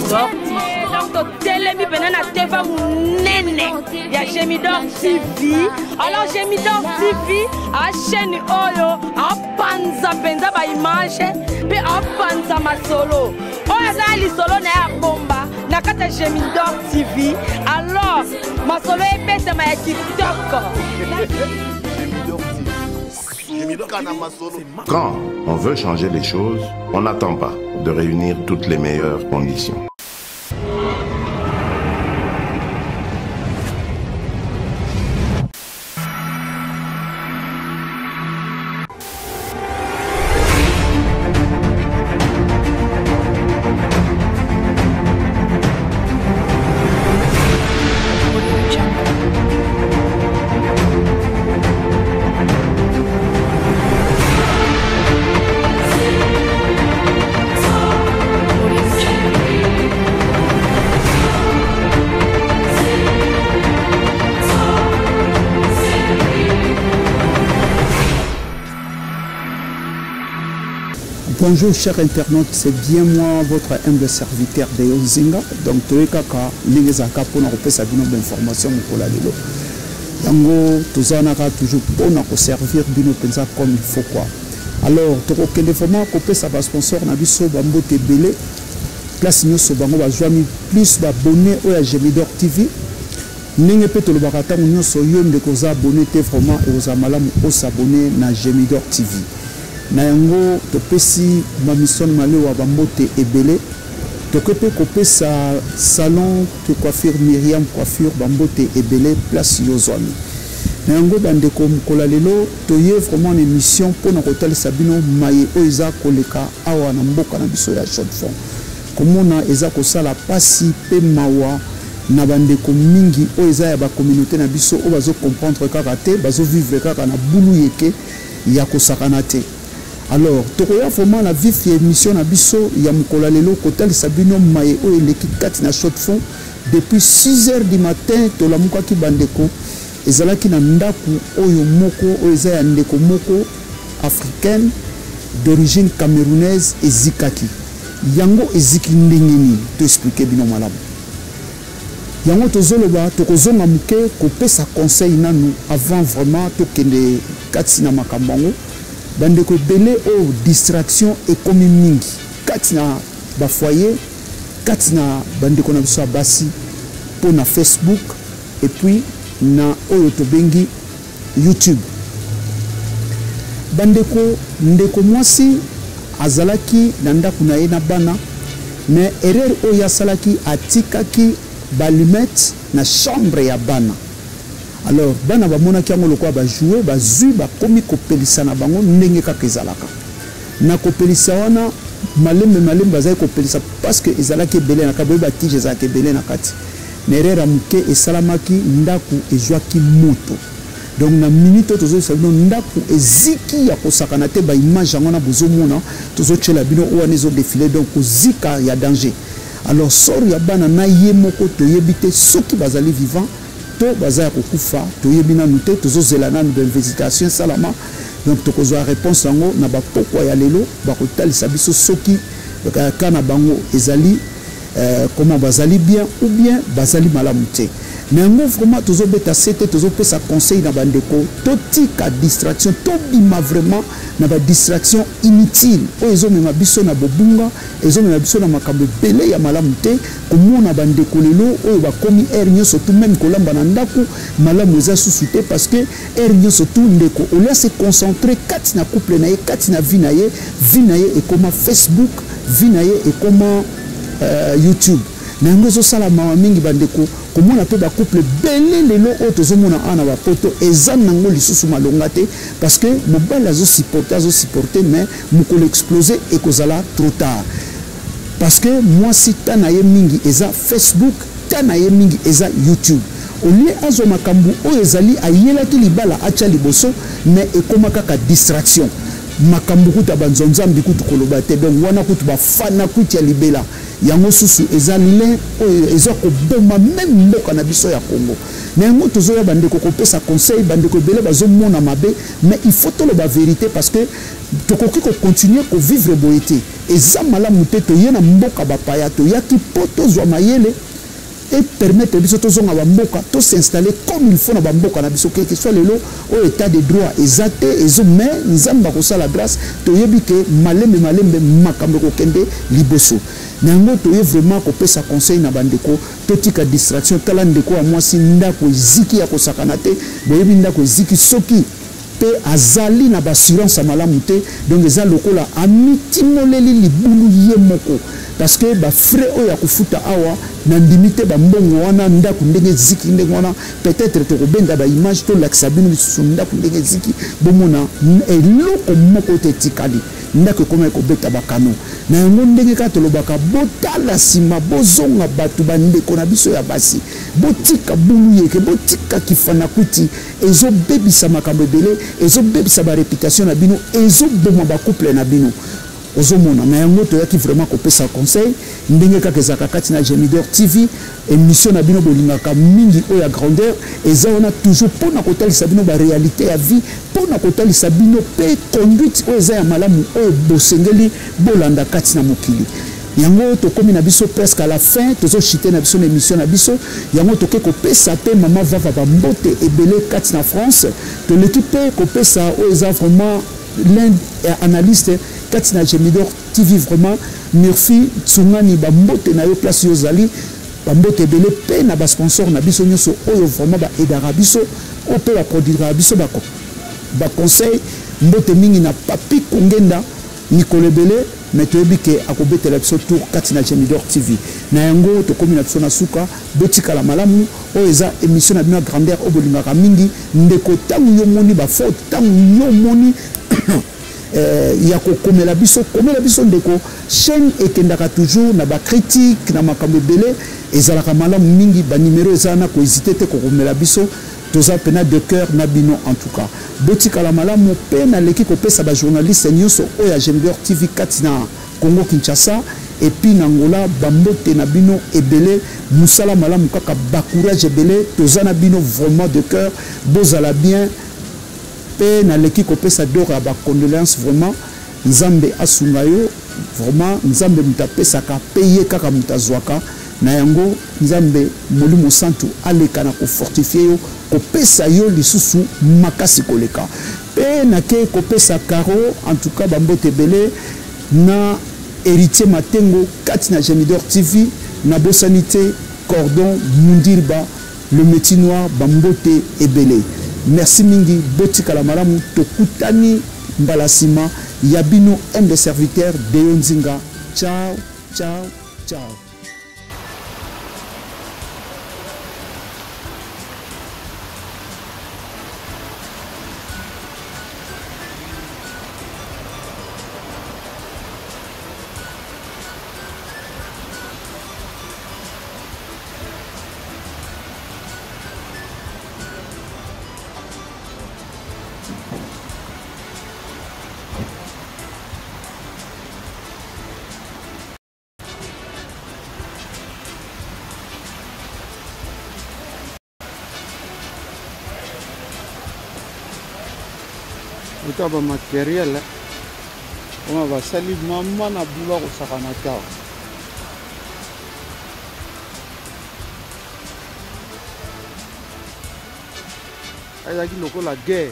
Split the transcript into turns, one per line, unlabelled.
Gemidor TV. Donc totelemi mpena na teva monene ya Gemidor TV. Alors Gemidor TV a chaîne oyo apanza mpenza ba image mpe apanza masolo oyo aza na lisolo na ye abomba na kati ya Gemidor TV. Alors masolo ebetama ya kitoko.
Quand on veut changer les choses, on n'attend pas de réunir toutes les meilleures conditions.
Bonjour chers internautes, c'est bien moi, votre humble serviteur Deo Zinga. Donc toye kaka ndenge ezalaka mpona kopesa bino bainformation mokolo ya lelo. Yango toza wana kaka toujours mpona koservir bino mpenza comme il faut quoi. Alors tokokende vraiment kopesa basponsor na biso bambote ebele place nyonso bango bazwami plus babonne oyo ya Gemidor TV. Ndenge mpe tolobaka ntango nyonso, yo ndeko oza abonne te, vraiment ekozala malamu osabonne na Gemidor TV. Na yango topesi Mamison Malewa bambote ebele. Tokoki mpe kopesa salon de coiffure Myriam Coiffure bambote ebele place yo ozwami. Na yango bandeko, mokolo ya lelo toye vraiment na émission mpo na kotalisa bino maye oyo eza koleka awa na mboka na biso ya Chaux-de-Fonds. Komona eza kosala pasi mpe mawa na bandeko mingi oyo eza ya ba communauté na biso oyo bazo comprendre kaka te, bazo vivre kaka na bulu yeke ya kosakana te. Alors tokoya vraiment na vif ya émission na biso ya mokolo ya lelo kotalisa bino maye oyo eleki kati na Chaux-de-Fonds depuis 6 heures du matin. Tolamukaki bandeko, ezalaki na ndako oyo moko oyo eza ya ndeko moko africaine d'origine camerounaise ezikaki. Yango eziki ndenge nini? To expliquer bino malamu. Yango tozoloba, tokozonga moke kopesa conseil nanu avant vraiment tokende kati na makambo yango. Bandeko ebele oyo distraction ekomi mingi kati na ba foyer, kati na bandeko na biso ya basi mpo na Facebook et puis na oyo tobengi YouTube. Bandeko, ndeko mwasi azalaki na ndako na ye na bana, mais erreur oyo asalaki, atikaki ba allumettes na chambre ya bana. Alors bana bamonaki yango lokola ba jouer, bazwi bakomi kopelisa na bango ndenge kaka ezalaka. Na kopelisa wana malembe malembe bazali kopelisa parce que ezalaki ebele na kati, boyebi ba tige ezalaka ebele na kati. Na erreur ya moke esalamaki, ndako ezwaki moto. Donc na minute oyo tozolisa bino, ndako eziki ya kosakana te. Ba image yango wana bozomona, tozotyela bino oyo wana ezodefile, donc kozika ya danger. Alors sort ya bana na ye moko toyebi te soki bazali vivant to baza ya kokufa, toyebi nanu te, tozozela nanu bainvestigation esalama. Donc tokozwa réponse yango na bapokwa ya lelo, bakotalisa biso soki ka na bango ezali comment, bazali bien ou bien bazali malamu te. Na yango vraiment tozobeta sete, tozopesa conseil na bandeko, totika distraction, tobima vraiment na badistraction inutile oyo ezomema biso na bobunga, ezomema biso na makambo ebele ya malamu te. Komona bandeko lelo oyo bakomi heure nyonso tu même kolamba na ndako malamu eza susu te, parce que heure nyonso tu ndeko olia se concentrer kati na couple na ye, kati na vie na ye, vie na ye ekoma Facebook, vie na ye ekoma YouTube. Na yango ezosala mawa mingi bandeko komona mpe bacouple ebele lelo oyo tozomona awa na bapoto eza nango lisusu malonga te, parce que mobali azosupporte, azosupporte, mais mokolo explose ekozala trop tard, parce que mwasi ta na ye mingi eza Facebook, ta na ye mingi eza YouTube. Au lieu azwa makambo oyo ezali ayelaki libala atya liboso, mais ekoma kaka distraction. Makambo kuta banzonzambi kutu koloba te, donc wana kutu bafana kutu ya libela. Yango susu eza lin oyo eza koboma meme mboka na biso ya Congo. Na yango tozoya bandeko kopesa conseil, bandeko ebele bazomona mabe, mais il faut toloba vérité, parce que tokoki kocontinue kovivre boye te. Eza malamu te, toye na mboka bapaya, toyaki mpo tozwa mayele e permettre biso tozonga bamboka, to s'installer comme il faut na bamboka na biso, quelque soit lelo oyo état de droit eza te ezo, mais Nzambe akosala grâce. Toyebi ke malembe malembe makambo ekokende liboso. Na yango toye vraiment kopesa conseil na bandeko, totika distraction. Tala ndeko ya mwasi, ndako eziki ya kosakana te. Boyebi ndako eziki, soki mpe azali na baassurance ya malamu te, donc eza lokola amitimoleli libulu ye moko, parce que bafrais oyo ya kofuta awa, nandimi te bambongo wana. Ndako ndenge eziki ndenge wana, peut-être tokobenda baimage, tolakisa bino lisusu ndako ndenge eziki, bomona eloko moko te etikali. Ndako ekoma ekobeta bakano. Na yango, ndenge kaka tolobaka, botala nsima, bozonga bato. Bandeko na biso ya basi, botika bulu yeke, botika kifanakuti. Ezobebisa makambo ebele, ezobebisa baréputation na bino, ezoboma bacouple na bino. Ozomona, na yango toyaki vraiment kopesa conseil, ndenge kaka ezalaka kati na Gemidor TV, émission na bino bolingaka mingi oyo ya grandeur. Eza wana toujours mpona kotalisa bino baréalité ya vie, mpona kotalisa bino mpe conduite oyo eza ya malamu, oyo bosengeli bolanda kati na mokili. Yango tokómi na biso presque à la fin, tozochuter na biso na émission na biso. Yango toke kopesa mpe mama Vava bambote ebele kati na France. Toleki mpe kopesa oyo eza vraiment l'un analyste kati na Gemidor TV, vraiment Murphy Tsungani, bambote na yo place yo ozali, bambote ebele mpe na basponsor na biso nyonso oyo vraiment baaidaka biso, oyo mpe baproduiraka biso baconseil. Mbote mingi na Papi Kongenda, mikolo ebele me toyebi ke akobetela biso tour kati na Gemidor TV. Na yango tokómi na biso na suka. Botikala malamu. Oyo eza émission na bino ya grandeur oyo bolingaka mingi. Ndeko, ntango yo moni bafaute, ntango yo moni ya kokomela biso, komela biso ndeko. Chaîne ekendaka toujours na bacritique, na makambo ebele, ezalaka malamu mingi. Banimero eza na, kohésiter te kokomela biso, toza mpenza de cœur na bino. En tout cas, botikala malamu. Mpe naleki kopesa bajournaliste nyonso oyo ya Gemidor TV kati na Congo Kinshasa et puis na Angola bambote na bino ebele. Mosala malamu kaka, bacourage ebele, toza na bino vraiment de cœur. Bozala bien. Mpe naleki kopesa Dora ya bacondoléance. Vraiment, Nzambe asunga yo. Vraiment, Nzambe moto apesaka mpe ye kaka moto azwaka. Na yango, Nzambe Molimo Santu aleka na kofortifier yo, kopesa yo lisusu makasi koleka. Mpe nake kopesa Caro, en tout cas bambote ebele na Héritier Matengo kati na Gemidor TV. Nabosani te Cordon Mundirba, le métier noir, bambote ebele. Merci mingi, botikala malamu, tokutani mbala nsima. Ya bino humble serviteur Deo Nzinga. Ciao, ciao, ciao.
Ota bamateriel oma basali mama na bula kosakana te awa. Ezalaki lokola guerre.